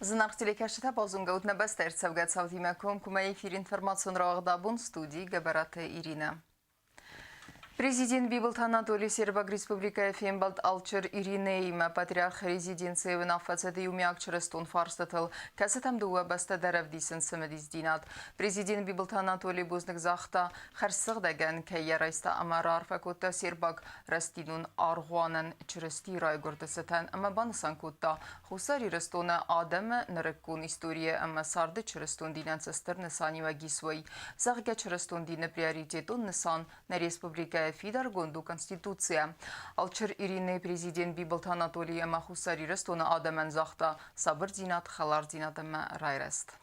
Зынаргъ телекӕсджытӕ, базонгӕ нӕ бӕстӕ ӕрцӕугӕ цаутимӕ комкоммӕ эфир информацион рауагъд абон студийы Гӕбӕраты Иринӕ. Президент Бибылты Анатолий Сербаг Республикӕйы фембӕлд алчер Иринеимӕ патриархы резиденцийы уынаффӕ цыд иумиаг чырыстон фарстытыл, кӕцытӕм дыууӕ бӕстӕ дӕр ӕвдисынц цымыдисдзинад. Президент Бибылты Анатолий бузныг загъта, хӕрзсыгъдӕгӕн кӕй йӕ райста ӕмӕ раарфӕ кодта сербаг рӕстдинон аргъуанӕн Чырыстийы райгуырды цытӕн ӕмӕ банысан кодта, Хуссар Ирыстоны адӕмы нырыккон историйы ӕмӕ царды чырыстон динӕн цы стыр нысаниуӕг ис, уый, зӕгъгӕ, чырыстон дины приоритетон нысан нӕ республикӕйы фидаргонд у Конституцийӕ. Алчыр Иринӕйы президент Бибылты Анатолий ӕмӕ Хуссар Ирыстоны адӕмӕн загъта сабырдзинад, хӕлардзинад ӕмӕ райрӕзт.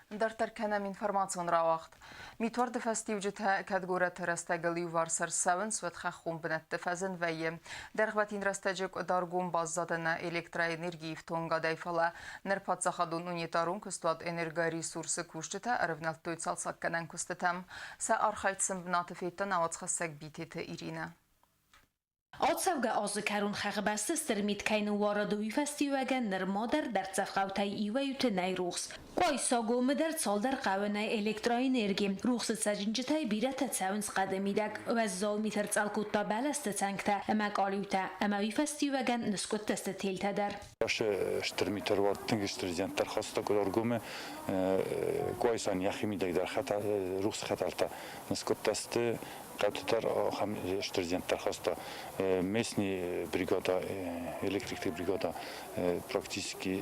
Дарддӕр кӕнӕм информацион рауагъд. Митуарды фӕстиуджытӕ кӕд горӕты рӕстӕгыл иуварс ӕрцӕуынц, уӕд хӕххон бынӕтты фӕзын вӕййы. Дӕргъвӕтин рӕстӕджы Къуыдаргом баззад ӕнӕ электроэнергийы ифтонгадӕй, фӕлӕ ныр паддзахадон унитарон куыстуат Энергоресурс-ы кусджытӕ ӕрывнӕлдтой цалцӕггӕнӕн куыстытӕм. Сӕ архайд сын бынаты федта науӕдзхӕссӕг Битеты Иринӕ. Ацӕугӕ азы кӕрон хӕхбӕсты стыр мит кӕй ныууарыд, уый фӕстиуӕгӕн нырма дӕр дӕрддзӕф хъӕутӕй иуӕй-иуты нӕй рухс. Къуайсагомы дӕр цалдӕр хъӕуы нӕй электроэнерги. Рухсы цӕджынджытӕй бирӕтӕ цӕуынц хъӕды мидӕг. Уӕззау мит ӕрцъӕл кодта бӕлӕсты цӕнгтӕ ӕмӕ къалиутӕ, ӕмӕ уый фӕстиуӕгӕн ныскъуыдтӕ сты телтӕ дӕр. Стыр мит ӕруад тынг стыр зиӕнттӕ ӕрхаста Къуыдаргомы. Къуайсайӕн йӕхи мидӕг дӕр рухсы хӕтӕлтӕ ныскъуыдтӕ сты. Хъӕуты дӕр ахӕм стыр зиӕнттӕ ӕрхаста. Местный бригада, электрикты бригада практически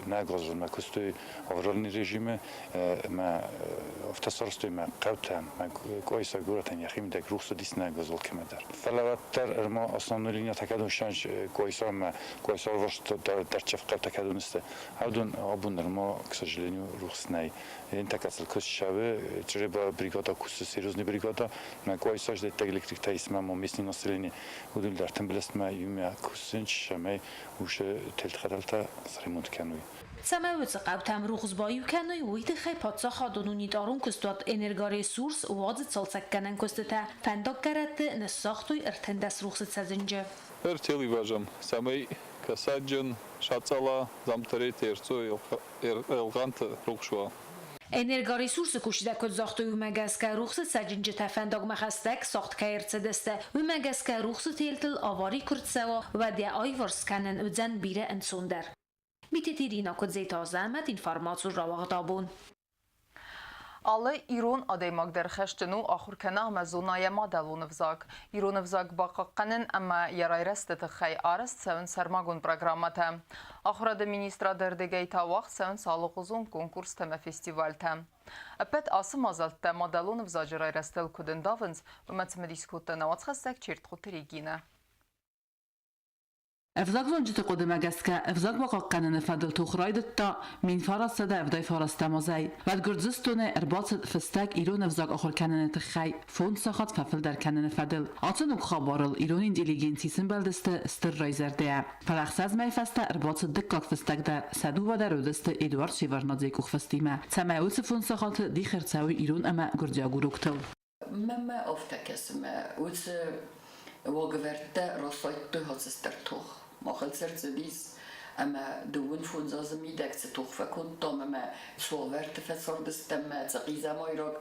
нӕ газонмӕ куыстой авральный режимы ӕмӕ афтӕ сарӕзтой мӕ хъӕутӕн, мӕ Къуайса горӕтӕн йӕхимидӕг рухс уыдис нӕ газол кӕмӕдӕр. Фӕлӕ уӕддӕр ӕрма основной линия кӕдон сӕнж Къуайса ӕмӕ Къуайса ӕрвӕст дӕрддзӕф хъӕутӕ кӕдон сты, уыдон абон нырма, к сожалению, рухс нӕй. Ентакацыл куыст цӕуы, Чъреба бригада кусы, серьезный бригада. Мӕ Къуайса здӕттӕг электриктӕ исмӕ ма местный население уыдон дӕр тымбылӕстмӕ иумӕ кусынц, цӕмӕй уыцы телтхӕтӕлтӕ сремонт кӕной. Цӕмӕй уыцы хъӕутӕм рухс баиу кӕной, уый тыххӕй паддзахадон унитарон куыстуат Энергоресурс уадзы цалцӕггӕнӕн куыстытӕ. Фӕндаггӕрӕтты ныссагътой 13 рухсы цӕджынджы. Ӕртел ивазӕм, цӕмӕй Кӕсӕджын, Сацъала, Замтареты Эрцойы ӕлгъӕнты рухс уа. Энергоресурсы кусджытӕ куыд загътой, уымӕ гӕсгӕ рухсы цӕджынджытӕ фӕндагмӕ хӕстӕг сагъд кӕй ӕрцыдысты, уымӕ гӕсгӕ рухсы телтыл авари куы рцӕуа, уӕд йӕ аиварс кӕнын уыдзӕн бирӕ ӕнцондӕр. Митеты Ирина Куыдзеты Азӕмӕт, информацион рауагъд абон. Алы ирон адӕймаг дӕр хӕсджын у ахуыр кӕна ӕмӕ зона йӕ мадӕлон ӕвзаг. Ирон ӕвзаг бахъахъхъӕнын ӕмӕ йӕ райрӕзты тыххӕй арӕзт цӕуынц сӕрмагонд программӕтӕ. Ахуырады министрады ӕрдыгӕй та уагъд цӕуынц алыгъуызон конкурстӕ ӕмӕ фестивальтӕ. Ӕппӕт ацы мадзӕлттӕ мадӕлон ӕвзаджы райрӕзтыл куыд ӕндавынц, уымӕ цымыдис кодта нӕ уацхӕссӕг Чертхъоты Регинӕ. Ӕвзагзонджыты хъуыдымӕ гӕсгӕ, ӕвзаг бахъахъхъӕныны фӕдыл тох райдыдта 1979 азӕй. Уӕд Гуырдзыстонӕй ӕрбацыд фыстӕг ирон ӕвзаг ахуыр кӕныны тыххӕй фондз сахат фӕфылдӕр кӕныны фӕдыл. Ацы ног хабарыл ирон интеллигенци сымбӕлдысты стыр райзӕрдӕйӕ. Фӕлӕ ӕхсӕз мӕйы фӕстӕ ӕрбацыд дыккаг фыстӕг дӕр, сӕ дыууӕ дӕр уыдысты Эдуард Шеварднадзейы къухфыстимӕ, цӕмӕй уыцы фондз сахаты дих ӕрцӕуой ирон ӕмӕ гуырдзиаг уроктыл. Мӕнмӕ афтӕ кӕсы, мӕ уыцы уагӕвӕрдтӕ расайдтой хӕцыстӕр тох. Махыл цы ӕрцыдис, ӕмӕ дыууын фондз азы мидӕг цы тох фӕкодтам ӕмӕ цы уавӕрты фӕцардыстӕм, мӕ цы хъизӕмайраг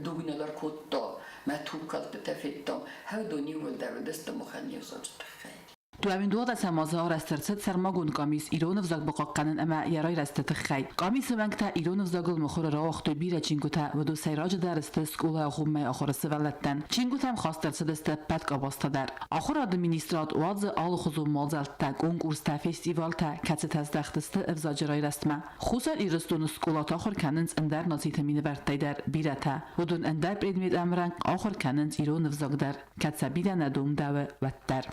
дуг ныл ӕркодта, мӕ тугкалдтытӕ федтам, уыдон иууылдӕр уыдысты махӕн не взаджы тыххӕй. 2012 азы арӕзт ӕрцыд сӕрмагонд къамис ирон ӕвзаг бахъахъхъӕнын ӕмӕ йӕ райрӕзты тыххӕй. Къамисы уӕнгтӕ ирон ӕвзагыл мыхуыры рауагътой бирӕ чингуытӕ, уыдон сӕйраджыдӕр сты скъолайы агъоммӕйы ахуыры сывӕллӕттӕн. Чингуытӕм хаст ӕрцыдысты ӕппӕт къабӕзтӕ дӕр. Ахуырады министрад уадзы алыхуызон мадзӕлттӕ, конкурстӕ, фестивалтӕ, кӕцытӕ здӕхт сты ӕвзаджы райрӕзтмӕ. Хуссар Ирыстоны скъолаты ахуыр кӕнынц ӕндӕр нациты минӕвӕрттӕй дӕр бирӕтӕ. Уыдон ӕндӕр предмет ӕмрӕнхъ ахуыр кӕнынц ирон ӕвзаг дӕр, кӕд сӕ бирӕ нӕ домдӕуы, уӕддӕр.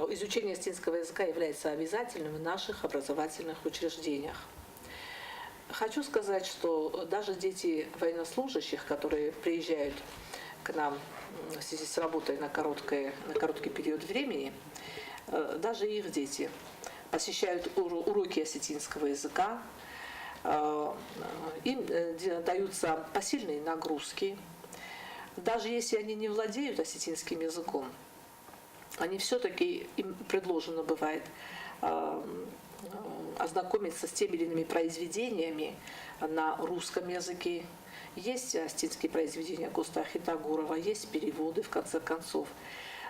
Изучение осетинского языка является обязательным в наших образовательных учреждениях. Хочу сказать, что даже дети военнослужащих, которые приезжают к нам в связи с работой на короткий период времени, даже их дети посещают уроки осетинского языка, им даются посильные нагрузки. Даже если они не владеют осетинским языком, они все-таки, им предложено бывает ознакомиться с теми или иными произведениями на русском языке. Есть осетинские произведения Коста Хитагурова, есть переводы, в конце концов.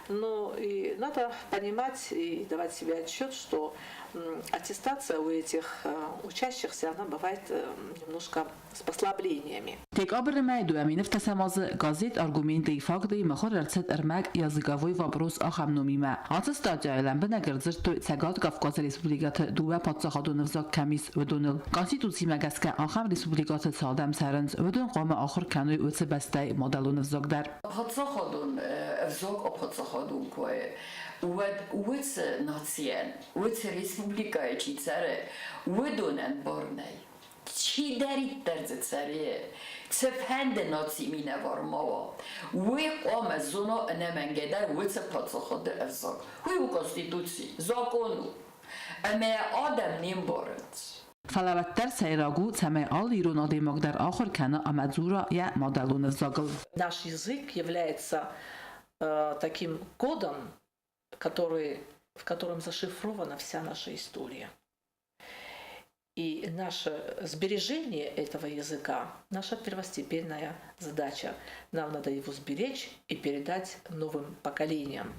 Но и надо понимать и давать себе отчет, что аттестация у этих учащихся, она бывает немножко с послаблениями. Декабры мӕйы 2010 азы газет Аргументы и факты-йы мыхуыр ӕрцыд ӕрмӕг Языковой вопрос ахӕм номимӕ. Ацы статьяйы лӕмбынӕг ӕрдзырдтой Цӕгат Кавказы республикӕты дыууӕ паддзахадон ӕвзаг кӕм ис, уыдоныл. Конституцимӕ гӕсгӕ ахӕм республикӕты цалдӕм цӕрынц, уыдон хъуамӕ ахуыр кӕной уыцы бӕстӕйы мадӕлон ӕвзаг дӕр. Паддзахадон ӕвзаг паддзахадон куы уӕд уыцы нацийӕн, уыцы республикӕйы чи цӕры, уыдонӕн бар нӕй. Чидӕриддӕр дзы цӕры, цыфӕнды наци минӕвар ма уа, уый хъуамӕ зона ӕнӕмӕнгӕй дӕр уыцы паддзахады ӕвзаг. Уый у конституци, закон у. Ӕмӕ адӕм не мбарынц. Фӕлӕ уӕддӕр сӕйраг у, цӕмӕй алы ирон адӕймаг дӕр ахуыр кӕна ӕмӕ дзура йӕ мадӕлон ӕвзагыл. Наш язык является таким кодом, который, в котором зашифрована вся наша история. И наше сбережение этого языка – наша первостепенная задача. Нам надо его сберечь и передать новым поколениям.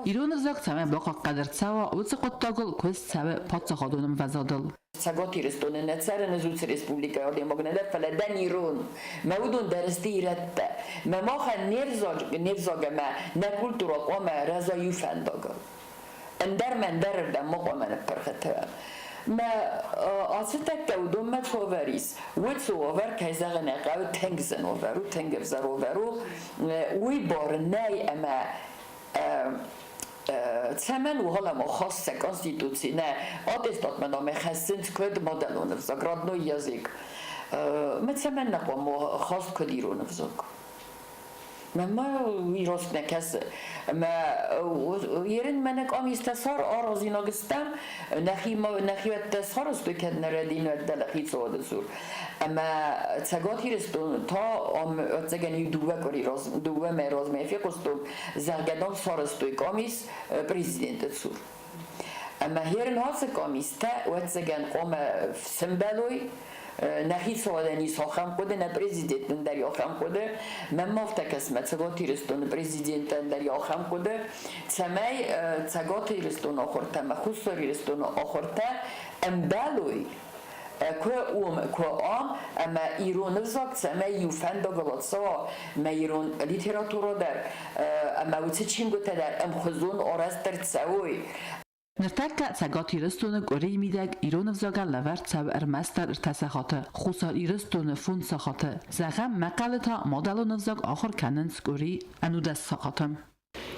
Ирон ӕвзаг цӕмӕй бахъахъхъӕд ӕрцӕуа, уыцы хъуыддагыл куыст цӕуы паддзахадон ӕмвӕзадыл. Цӕгат Ирыстоны нӕ цӕрын ӕз уыцы республикӕйы адӕймаг нӕ дӕн, фӕлӕ дӕн ирон. Мӕ уыдон дӕр сты ирӕттӕ. Мӕ махӕн не взаг, не взаг ӕмӕ нӕ культурӕ хъуамӕ рӕза иу фӕндагыл. Ӕндӕр мӕ ӕндӕрырдӕм ма хъуамӕ ныппырхытӕ. Мӕ ацы тӕккӕ уыдонмӕ цавӕр ис, уыцы уавӕр, кӕй зӕгъын ӕй хъӕуы, тынг зын уавӕр у, тынг ӕвзӕр уавӕр у. Уый бар нӕй ӕмӕ цӕмӕн угъалӕм хӕсса конституци нӕ аттестатмӕ нӕм хӕссынц куыд мадӕлон ӕвзаг, родной язык. Мӕ цӕмӕн нӕ хъуамӕ хаст куыд ирон ӕвзаг? Мӕнмӕ уый раст нӕ кӕсы. Ӕмӕ ерын мӕнӕ къамистӕ сар аразинаг стӕм, нӕхиуӕттӕ сарӕзтой кӕд нӕ рӕдинуӕт дӕлӕ хицауады цур. Ӕмӕ Цӕгат Ирыстон та ам ӕцӕгӕн иу дыууӕ къуыри дыууӕ мӕй размӕ фехъуыстон, зӕгъгӕ, дам, сарӕзтой къамис президенты цур. Ӕмӕ херын ацы къамистӕ, ӕвӕццӕгӕн, хъуамӕ сӕмбӕлой нӕ хицауадӕн ис ахӕм хъуыды, нӕ президентӕн дӕр ахӕм хъуыды, мӕнмӕ афтӕ кӕсы, Цӕгат Ирыстоны президентӕн дӕр ахӕм хъуыды, цӕмӕй Цӕгат Ирыстоны ахуыртӕ ӕмӕ Хуссар Ирыстоны ахуыртӕ ӕмбӕлой куы уым, куы ам, ӕмӕ ирон ӕвзаг цӕмӕй иу фӕндагыл ацӕуа, мӕ ирон литературӕ дӕр ӕмӕ уыцы чингуытӕ дӕр ӕмхуызон арӕзт ӕрцӕуой. Ныртӕккӕ Цӕгат Ирыстоны къуырийы мидӕг ирон ӕвзагӕн лӕвӕрд цӕуы ӕрмӕстдӕр ӕртӕ сахаты, Хуссар Ирыстоны фондз сахаты. Зӕгъӕм, Мӕхъӕлы та мадӕлон ӕвзаг ахуыр кӕнынц къуыри ӕнудӕс сахаты.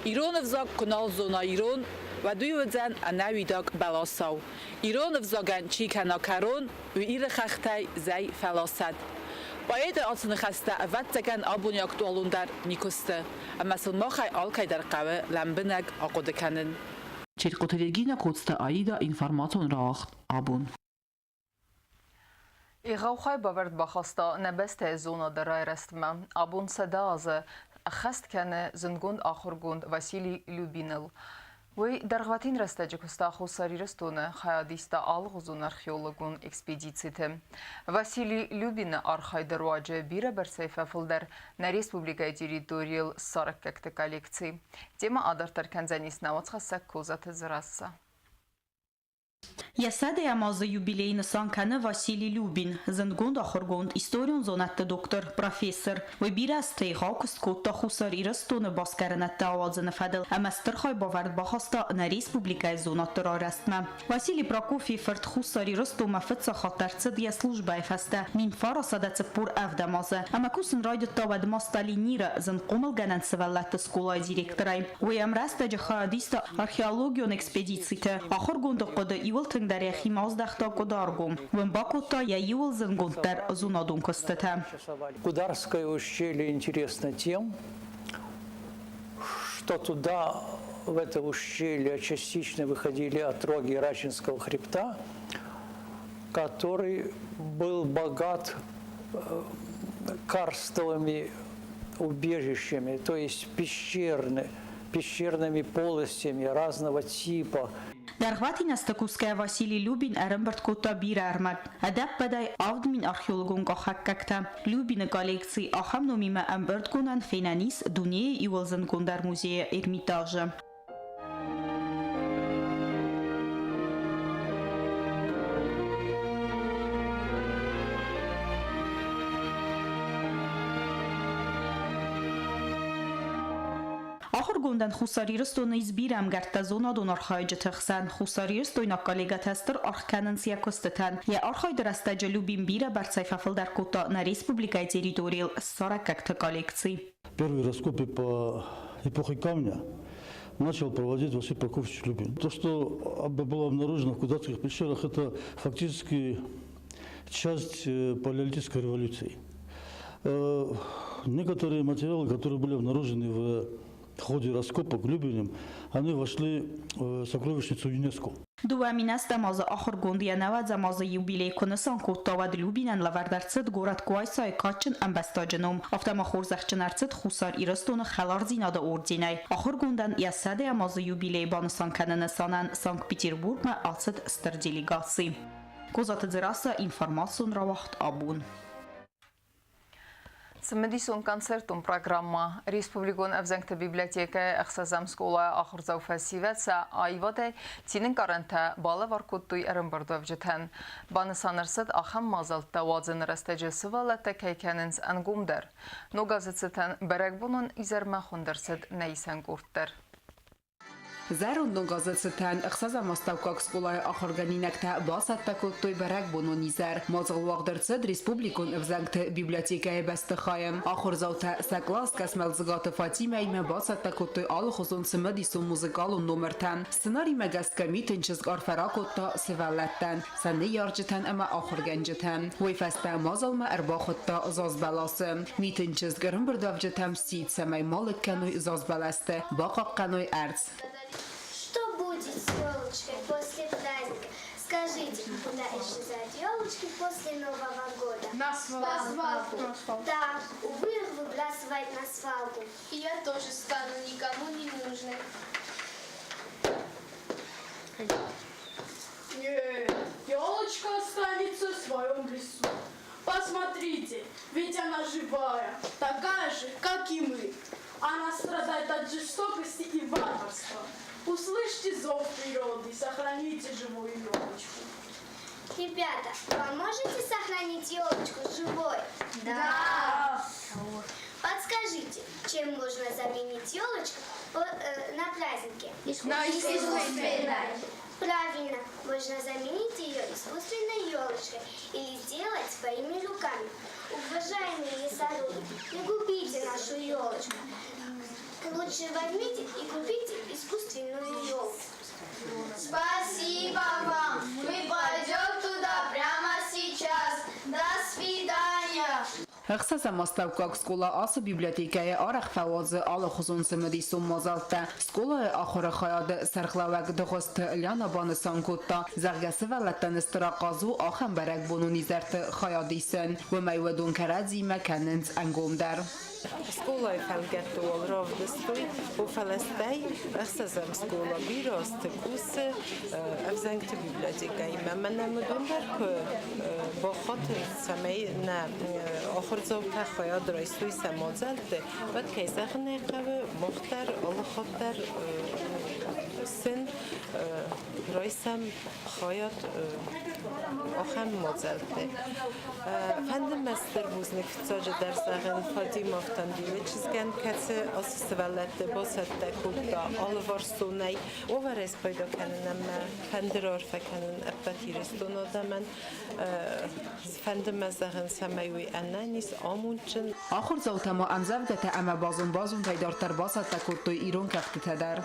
Ирон ӕвзаг куы нал зона ирон, уӕд уый уыдзӕн ӕнӕуидаг бӕласау. Ирон ӕвзагӕн чи кӕна кӕрон, уый Иры хӕхтӕй зӕй фӕласӕд. Поэты ацы ныхӕстӕ, ӕвӕццӕгӕн, абоны актуалондӕр никуы сты, ӕмӕ сыл махӕй алкӕй дӕр хъӕуы лӕмбынӕг ахъуыды кӕнын. Черкъоты Регина, Коцты Аида, информацион рауагъд абон. Егъау хайбавӕрд бахаста нӕ бӕстӕйы зонады райрӕзтмӕ. Абон 100 азы ӕххӕст кӕны зындгонд ахуыргонд Василий Любиныл. Уый дӕргъвӕтин рӕстӕджы куыста Хуссар Ирыстоны, хайад иста алыгъуызон археологон экспедициты. Василий Любины архайды руаджы бирӕбӕрцӕй фӕфылдӕр нӕ республикӕйы территорийыл ссарӕггӕгты коллекци. Темӕ адарддӕр кӕндзӕнис нӕ уацхӕссӕг Козаты Дзерассӕ. Йӕ сӕдӕйӕм азы юбилей нысан кӕны Василий Любин, зындгонд ахуыргонд, историон зонӕдты доктор, профессор. Уый бирӕ азты егъау куыст кодта Хуссар Ирыстоны басгарынӕдтӕ ауадзыны фӕдыл ӕмӕ стыр хайбавӕрд бахаста нӕ республикӕйы зонӕдты райрӕзтмӕ. Василий Прокофьевы фырт Хуссар Ирыстонмӕ фыццаг хатт ӕрцыд йӕ службӕйы фӕстӕ 1947 азы ӕмӕ кусын райдыдта уӕдмӕ Сталиниры зынхъомылгӕнӕн сывӕллӕтты скъолайы директорӕй. Уый ӕмрӕстӕджы хайад иста археологион экспедициты. Ахуыргонды хъуыды иуыл тынгдӕр йӕхимӕ аздӕхта Къуыдаргом. Уым бакодта йӕ иуыл зындгонддӕр зонадон куыстытӕ. Кударское ущелье интересно тем, что туда, в это ущелье, частично выходили отроги Рачинского хребта, который был богат карстовыми убежищами, то есть пещерными полостями разного типа. Дӕргъвӕтин азты кусгӕ Василий Любин ӕрӕмбырд кодта бирӕ ӕрмӕг. Ӕдӕппӕтӕй 7000 археологон къахӕггӕгтӕ. Любины коллекци ахӕм номимӕ ӕмбырдгонӕн фенӕн ис дунейы иууыл зындгонддӕр музейы Эрмитажы. Ахуыргондӕн Хуссар Ирыстоны ис бирӕ ӕмгӕрттӕ зонадон архайджыты хсӕн. Хуссарирыстойнаг коллегӕтӕ стыр аргъ кӕнынц йӕ куыстытӕн. Йӕ архайды рӕстӕджы Любим бирӕ бӕрцӕй фӕфылдӕр кодта нӕ республикӕйы территорийыл ссарӕггӕгты коллекци. Первые раскопы по эпохе камня начал проводить Василий Прокофьевич Любин. То, что было обнаружено в Кудатских пещерах, это фактически часть палеолитической революции. Некоторые материалы, которые были обнаружены в ходе раскопок Любиным, они вошли в сокровищницу ЮНЕСКО. 2008 азы ахуыргонд йӕ нӕуӕдзӕм азы юбилей куы нысан кодта, уӕд Любинӕн лӕвӕрд ӕрцыд горӕт Къуайсайы кадджын ӕмбӕстаджы ном. Афтӕ ма хорзӕхджын ӕрцыд Хуссар Ирыстоны Хӕлардзинады орденӕй. Ахуыргондӕн йӕ сӕдӕйӕм азы юбилей банысан кӕныны нысанӕн Санкт-Петербургмӕ ацыд стыр делегаци. Козаты Дзерассӕ, информацион рауагъд абон. Цымыдисон концертон программӕ. Республикон ӕвзӕнгты библиотекӕйы ӕхсӕзӕм скъолайы ахуырдзау фӕсивӕд сӕ аивадӕй цинӕнкъарӕнтӕ балӕвар кодтой ӕрӕмбырдуӕвджытӕн. Банысан ӕрцыд, ахӕм мадзӕлттӕ уадзыны рӕстӕджы сывӕллӕттӕ кӕй кӕнынц ӕнгомдӕр. Ног азы цытӕн бӕрӕгбонон изӕрмӕ хуынд ӕрцыд нӕ исӕн къорд дӕр. Зӕронд ног азы цытӕн ӕхсӕзӕм астӕуккаг скъолайы ахуыргӕнинӕгтӕ бацӕттӕ кодтой бӕрӕгбонон изӕр. Мадзал уагъд ӕрцыд республикон ӕвзӕнгты библиотекӕйы бӕстыхайы. Ахуырдзаутӕ сӕ къласгӕс Мӕлдзыгаты Фатимӕимӕ бацӕттӕ кодтой алыхуызон цымыдисон музыкалон номыртӕ. Сценаримӕ гӕсгӕ Митын чызг арфӕ ракодта сывӕллӕттӕн, сӕ ныййарджытӕн ӕмӕ ахуыргӕнджытӕн. Уый фӕстӕ мадзалмӕ ӕрбахуыдта зазбӕласы. Митын чызг ӕрӕмбырдуӕвджытӕм сидт, цӕмӕй ма лыг кӕной зазбӕлӕсты, бахъахъхъӕной ӕрдз. Что будет с елочкой после праздника? Скажите, куда исчезают елочки после Нового года? На свалку. На свалку. Да, увы, их выбрасывают на свалку. И я тоже стану никому не нужной. Нет, елочка останется в своем лесу. Посмотрите, ведь она живая, такая же, как и мы. Она страдает от жестокости и варварства. Услышьте зов природы, сохраните живую елочку. Ребята, поможете сохранить елочку живой? Да! Подскажите, чем можно заменить елочку на празднике? На искусственной. Правильно, можно заменить ее искусственной елочкой или сделать своими руками. Уважаемые лесоруды, не губите нашу елочку. Лучше возьмите и купите искусственную елку. Спасибо вам! Мы пойдем туда прямо сейчас. До свидания! Ӕхсӕзӕм астӕуккаг скъола ацы библиотекӕйы арӕх фӕуадзы алыхуызон цымыдисон мадзӕлттӕ. Скъолайы ахуыры хайады сӕргълӕууӕг Дыгъуызты Ляна банысан кодта, зӕгъгӕ сывӕллӕттӕн стыр ахъаз у ахӕм бӕрӕгбонон изӕрты хайад исын. Уымӕй уыдон кӕрӕдзимӕ кӕнынц ӕнгомдӕр. Скъолайы фӕлгӕтты уал равдыстой, фӕлӕ стӕй ӕхсӕзӕм скъола бирӕ азты кусы ӕвзӕнгты библиотекӕимӕ. Мӕнӕ уыдон дӕр куы бахатынц, цӕмӕй нӕ ахуырдзаутӕ хайад райсой сӕ мадзӕлтты, уӕд кӕй зӕгъын ӕй хъӕуы, мах дӕр алы хатт дӕр сын райсӕм хайад ахӕм мадзӕлтты. Фӕнды мӕ стыр бузныг фыццаджыдӕр зӕгъын Фатима Автандилы чызгӕн, кӕцы ацы сывӕллӕтты бацӕттӕ кодта алыварсонӕй. Уавӕрӕй спайда кӕнын ӕмӕ фӕнды раарфӕ кӕнын ӕппӕт Ирыстоны адӕмӕн. Фӕнды мӕ зӕгъын, цӕмӕй уый ӕнӕниз, амондджын. Ахуырдзаутӕ ма ӕмдзӕвгӕтӕ ӕмӕ базон-базонтӕй дарддӕр бацӕттӕ кодтой ирон кӕфтытӕ дӕр.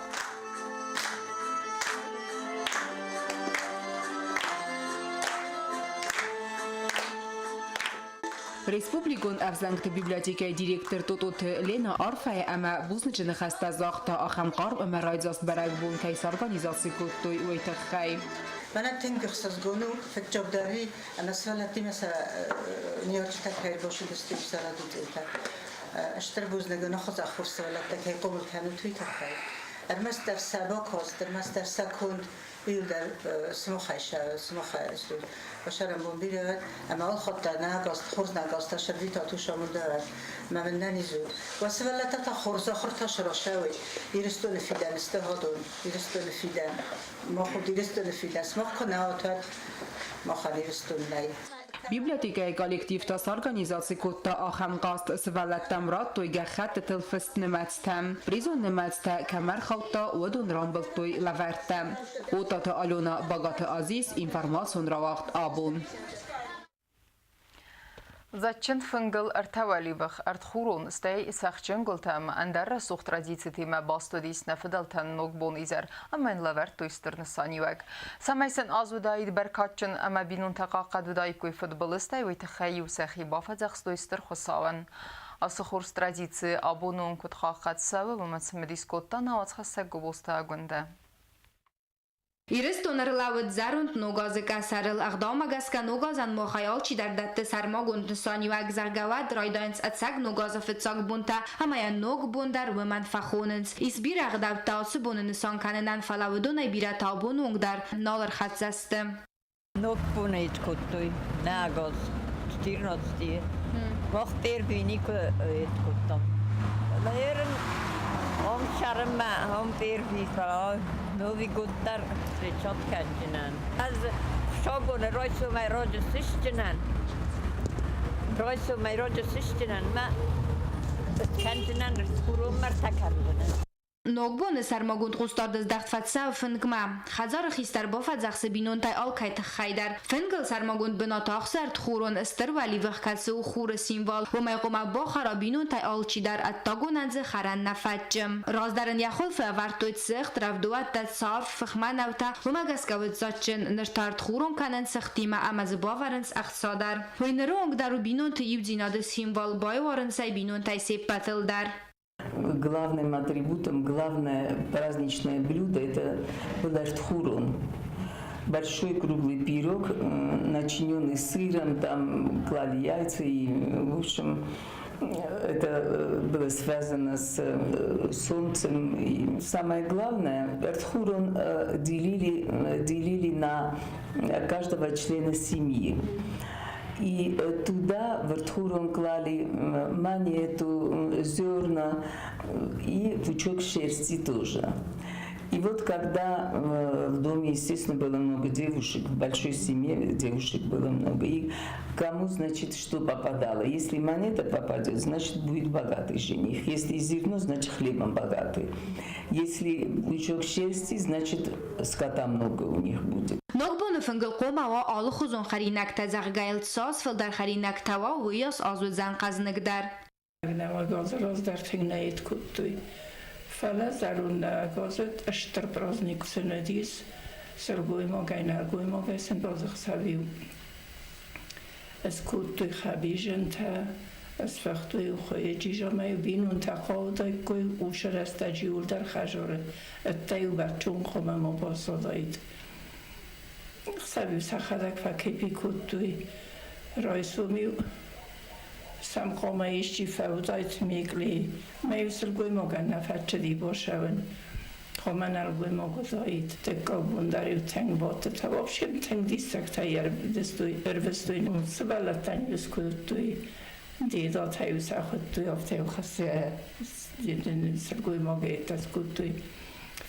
Республикон ӕвзӕнгты библиотекӕйы директор Тототы Лена арфӕйы ӕмӕ бузныджы ныхӕстӕ загъта, ахӕм хъарм ӕмӕ райдзаст бӕрӕгбон кӕй сорганизаци кодтой, уый тыххӕй. Мӕнӕн тынг ӕхсызгон у, фыццагдӕр ӕмӕ сывӕллӕттимӕ сӕ ныййарджытӕ кӕй ӕрбацыдысты сӕ рӕдыдтытӕ. Стыр бузныг ӕнӕхуыз ӕххуыс сывӕллӕттӕ кӕй хъомыл кӕнут, уый тыххӕй. Ӕрмӕстдӕр сӕ бакаст, ӕрмӕстдӕр сӕ конд иуылдӕр сымахӕй сымахӕй сӕрӕнбон бирӕ уӕд, ӕмӕ алхатт дӕр нӕ ӕгас хорз нӕ ӕгас та сӕрвитат ус амондӕвӕрд мӕ мын нӕниз ут. Уӕ сывӕллӕттӕ та хорз ахуыртӕ сырӕзтой Ирыстоны фидӕн сты гъӕдон, Ирыстоны фидӕн. Мах уыд Ирыстоны фидӕн, сымах куы нӕ уат, уӕд махӕн Ирыстон нӕй. Библиотекӕйы коллектив та сорганизаци кодта ахӕм хъазт, сывӕллӕттӕм радтой гӕххӕттытыл фыст нымӕцтӕ. Призон нымӕцтӕ кӕм ӕрхаудта, уыдон рамбылдтой лӕвӕрттӕ. Отаты Алена, Багаты Азиз, информацион рауагъд абон. Дзаджджын фынгыл ӕртӕ уӕливых, ӕртхурон, стӕй цӕхджын гуылтӕ ӕмӕ ӕндӕр рӕсугъд традицитимӕ баст уыдис нӕ фыдӕлтӕн Ногбон изӕр ӕмӕ йын лӕвӕрдтой стыр нысаниуӕг. Цӕмӕй сын аз уыдаид бӕркадджын ӕмӕ бинонтӕ хъахъхъӕд уыдаиккой фыдбылызтӕй, уый тыххӕй-иу сӕхи бафӕдзӕхстой Стыр Хуыцауӕн. Ацы хорз традици абоны онг куыд хъахъхъӕд цӕуы, уымӕ цымыдис кодта нӕ уацхӕссӕг Гобозты Агуындӕ. Ирыстон ӕрлӕууыд зӕронд Ногазы къӕсӕрыл. Ӕгъдаумӕ гӕсгӕ Ногазӕн махӕй алчидӕр дӕтты сӕрмагонд нысаниуӕг, зӕгъгӕ, уӕд райдайынц ӕцӕг Ногазы фыццаг бонтӕ ӕмӕ йӕ ног бон дӕр уымӕн фӕхонынц. Ис бирӕ ӕгъдӕуттӕ ацы боны нысан кӕнынӕн, фӕлӕ уыдонӕй бирӕтӕ абоны онг дӕр нал ӕрхӕццӕ сты. Ног бонӕй кодтой нӕ газ 14 Мах первый никуы кодтам. Наверное, он цӕрынмӕ, он первый, фӕлӕ Новый год дӕр встречать кӕнджынӕн. Ӕз сабоны райсомӕй раджы сыстджынӕн, райсомӕй раджы сыстджынӕн мӕ кӕнджынӕн хурон мӕртӕ кӕнджынӕн. Ногбоны сӕрмагонд хъусдард здӕхт фӕцӕуы фынгмӕ. Хӕдзары хистӕр бафӕдзӕхсы бинонтӕй алкӕй тыххӕй дӕр. Фынгыл сӕрмагонд бынат ахсы ӕртхурон стыр уӕливых, кӕцы у хуры символ. Уымӕй хъуамӕ бахӕра бинонтӕй алчидӕр, ӕддагонӕн дзы хӕрӕн нӕ фӕтчы. Раздӕр ын йӕ хуылфы ӕвӕрдтой цыхт, рӕвдуӕттӕ, царв, фых мӕнӕутӕ, уымӕ гӕсгӕ уыд дзаджджын. Ныр та ӕртхурон кӕнынц цыхтимӕ ӕмӕ дзы бавӕрынц ӕхца дӕр. Уый ныры онг дӕр у бинонты иудзинады символ, байуарынц ӕй бинонтӕй се ппӕтыл дӕр. Главным атрибутом, главное праздничное блюдо – это был артхурон. Большой круглый пирог, начиненный сыром, там клали яйца и, в общем, это было связано с солнцем. И самое главное, Артхурон делили на каждого члена семьи. И туда в Артхурон клали монету, зерна и пучок шерсти тоже. И вот когда в доме, естественно, было много девушек, в большой семье девушек было много, и кому, значит, что попадало. Если монета попадет, значит, будет богатый жених. Если зерно, значит, хлебом богатый. Если пучок шерсти, значит, скота много у них будет. Ногбоны фынгыл хъуамӕ уа алыхуызон хӕринӕгтӕ, зӕгъгӕ йыл цас фылдӕр хӕринӕгтӕ уа, уыйас аз уыдзӕн хъӕзныгдӕр. Нӕуӕг раздӕр тынг нӕ ид кодтой. Фӕлӕ зӕронд нӕуӕг азы стыр праздник сын уыдис, сылгоймагӕй, нӕлгоймагӕй сын базыхсӕв-иу скодтой хӕбизынтӕ, сфыхтой хуыйы бинонтӕ хъӕуыдаиккой уыцы рӕстӕджы иуылдӕр хӕдзары ӕддӕ-иу бӕрцон хъуамӕ ма бацадаид. Хсӕв-иу сӕхӕдӕг фӕкепи кодтой, райсом-иу сӕм хъуамӕ исчи фӕуыдаид Мекълейы. Мӕ-иу сылгоймагӕн нӕ фӕччыди бацӕуын. Хъуамӕ нӕлгоймаг уыдаид. Дыккаг бон дӕр-иу тынг бадтытӕ, вообще тынг диссӕгтӕ ӕрвыстой. Сывӕллӕттӕн-иу скодтой, дедатӕ-иу сӕ хуыдтой, афтӕ-иу хӕсгӕ сылгоймагӕй скодтой.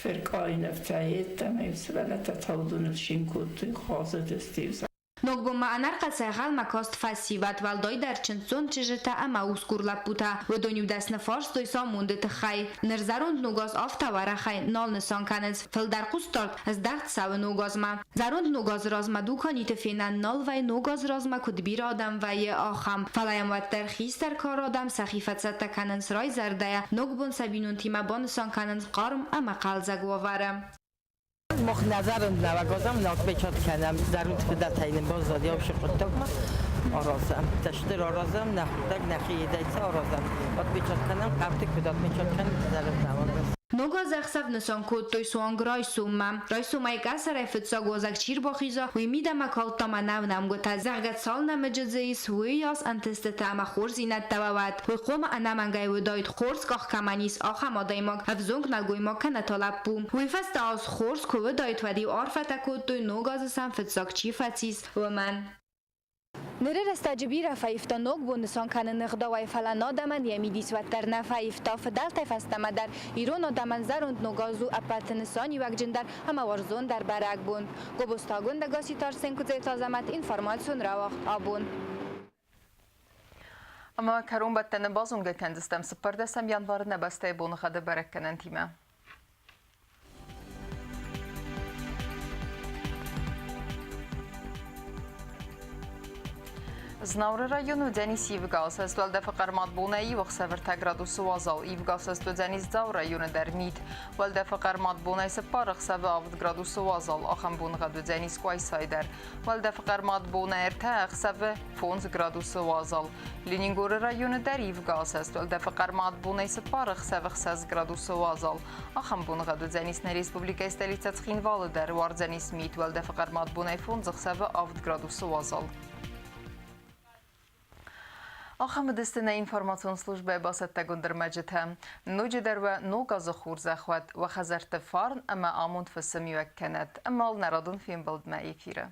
Феркъайы нывтӕ йеддӕмӕ-иу сывӕллӕттӕ тӕвдоныл цин кодтой, хъазыдысты-иу сӕ. Ногбонмӕ ӕнӕрхъӕцӕй ӕнхъӕлмӕ каст фӕсивӕд, уӕлдайдӕр чындздзон чызджытӕ ӕмӕ усгур лӕппутӕ. Уыдон-иу дӕсны фарстой сӕ амонды тыххӕй. Ныр зӕронд ногаз афтӕ уӕрӕхӕй нал нысан кӕнынц, фылдӕр хъусдард здӕхт цӕуы ногазмӕ. Зӕронд ногазы размӕ дуканиты фенӕн нал вӕййы ногазы размӕ куыд бирӕ адӕм вӕййы, ахӕм. Фӕлӕ йӕм уӕддӕр хистӕр кары адӕм сӕхи фӕцӕттӕ кӕнынц райзӕрдӕйӕ, ногбон сӕ бинонтимӕ банысан кӕнынц хъарм ӕмӕ хъӕлдзӕг уавӕры. Мах нӕ зӕронд нӕуӕгазӕм, нӕуӕгбечат кӕнӕм, зӕронд фыдӕлтӕй нын баззади ӕвзӕр хъуыддагмӕ аразӕм. Стыр аразӕм, нӕ хъуыддаг нӕхи едӕй цы аразӕм. Отмечат кӕнӕм, хъӕуты куыд отмечат кӕнӕм, зӕронд нӕуӕгаз. Ног азы ӕхсӕв нысан кодтой суанг райсоммӕ. Райсомӕй къӕсӕрӕй фыццаг уазӕг чи рбахиза, уый мидӕмӕ калдта мӕнӕу нӕмгуытӕ, зӕгъгӕ, цал нӕмыджы дзы ис, уыйас ӕнтыстытӕ ӕмӕ хорздзинӕдтӕ уӕвӕд. Уый хъуамӕ ӕнӕмӕнгӕй уыдаид, хорз къах кӕмӕн ис, ахӕм адӕймаг, ӕвзонг нӕлгоймаг кӕнӕ та лӕппу. Уый фӕстӕ аз хорз куы уыдаид, уӕд-иу арфӕтӕ кодтой, ног азы сӕм фыццаг чи фӕцис, уымӕн. Ныры рӕстӕджы бирӕ фӕивта ног бон нысан кӕныны ӕгъдауӕй, фӕлӕ нӕ адӕмӕн йӕ мидис уӕддӕр нӕ фӕивта. Фыдӕлтӕй фӕстӕмӕ дӕр ирон адӕмӕн зӕронд ног аз у ӕппӕты нысаниуӕгджындӕр ӕмӕ уарзондӕр бӕрӕгбон. Гобозты Агуындӕ, Гасситы Арсен, Куыдзеты Азӕмӕт, информацион рауагъд абон. Ӕмӕ кӕронбӕттӕны базонгӕ кӕндзыстӕм цыппӕрдӕсӕм январы нӕ бӕстӕйы боныгъӕды бӕрӕггӕнӕнтимӕ. Знауыры районы уыдзӕнис ивгӕ уӕлдӕфы хъӕрмад бонӕй иу ӕхсӕв ӕртӕ градусы уазал, ивгӕ уыдзӕнис Дзауы районы дӕр мит. Уӕлдӕфы хъӕрмад бонӕй цыппар ӕхсӕвы авд градусы уазал, ахӕм боныгъӕд уыдзӕнис Къуайсайы дӕр. Уӕлдӕфы хъӕрмад бонӕй ӕртӕ ӕхсӕвы фондз градусы уазал. Ленингоры районы дӕр ивгӕ уӕлдӕфы хъӕрмад бонӕй цыппар ӕхсӕвы ӕхсӕз градусы уазал. Ахӕм боныгъӕд уыдзӕнис нӕ республикӕйы столицӕ Цхинвалы дӕр, уардзӕнис мит, уӕлдӕфы хъӕрмад бонӕй фондз ӕхсӕвы авд градусы уазал. Ахӕм уыдысты нӕ информацион службӕйы бацӕттӕгонд ӕрмӕджытӕ. Ноджыдӕр уӕ ног азы хорзӕх уӕд, уӕ хӕдзӕртты фарн ӕмӕ амонд фысымиуӕг кӕнӕд. Ӕмӕ нӕ радон фембӕлдмӕ эфиры.